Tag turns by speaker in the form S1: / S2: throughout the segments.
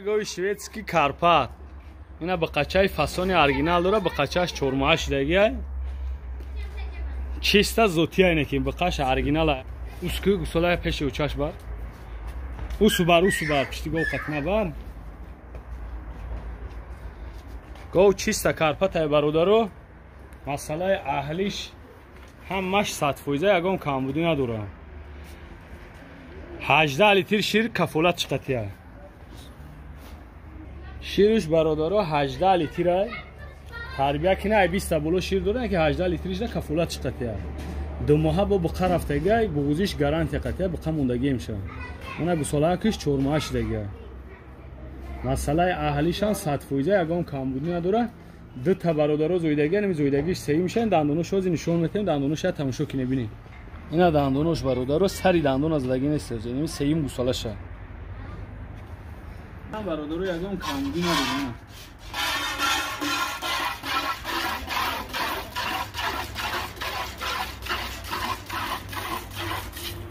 S1: Гови шведский Карпат. Ина бақачаи фасони оригинал дора, бақачаш чормоҳа шидагиай. Чиста зотия ине ки бақаш оригинала. Ускӯи гусолая пеши учаш бар. Усу бар, усу бар, пишти гов қатна бар. Гов чиста Карпатай бародаро. Масъалаи аҳлиш ҳамаш 100% ягон камбудӣ надора. 18 литр шир кафолат чиқатия. Шириш бародаро 18 литра. Тарбия кина ай 20 боло шир дора, ки 18 литриш да кафолат чиқатия. Ду моҳа бо буқа рафтагай, буғузиш гарантия қатия, буқа мондагӣ меша. Она гусолаакиш 4 моҳа шидагия. Масъалаи аҳлишам 100% ягон камбудӣ надора. Ду та бародаро зоидагӣ, нами зоидагиш сеи мешан, дандонош ҳозир нишон метем, дандонош я тамошо кине бинед. Ина дандонош бародаро сари дандон задагӣ нест, нами сеюм гусолаша. Бародаро ягон камбудӣ надора.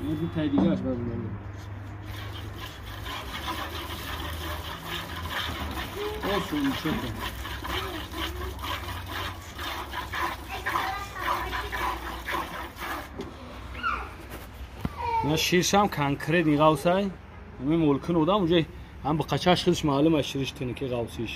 S1: Ин ду таи дигааш бародаро. Осон чота. На ширшам конкретный ғавсай. Ами молкин одам уже ҳам ба қачаш худш маълум аст шириш тиники ғавсиш.